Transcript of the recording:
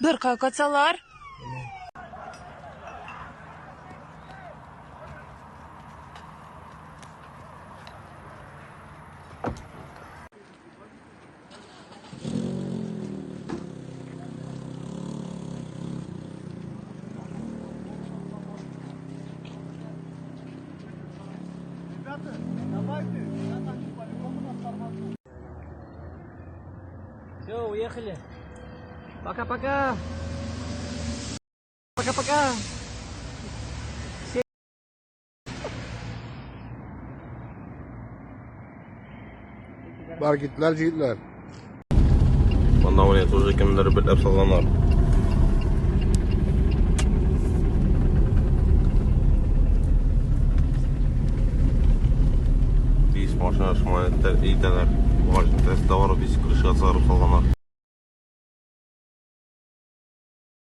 Бер катсалар. Все, уехали. Пока-пока. Пока-пока. Бар киттеләр җегетләр. Монда менә тоже кемдер бетләп салганнар. Биш машина шумай итәләр. Багажник тәс товар биш крышага чыгарып салганнар.